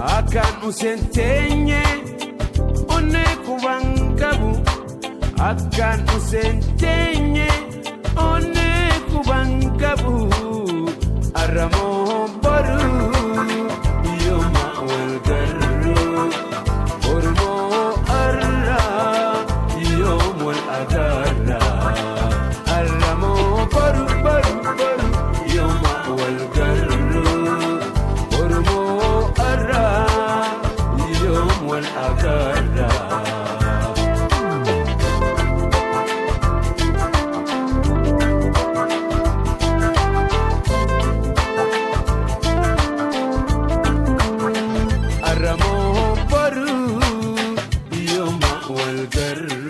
Akkaan useen teenye onnee quban qabu. Akkaan useen teenye onnee quban qabu. Arramoo boruu yooma wal garuu. Oromoo arraa yoom wal agarraa. Arramoo boru boru boru yooma wal garuu. Oromoo arraa yoom wal agarraa. Arramoo boruu yooma wal garuu.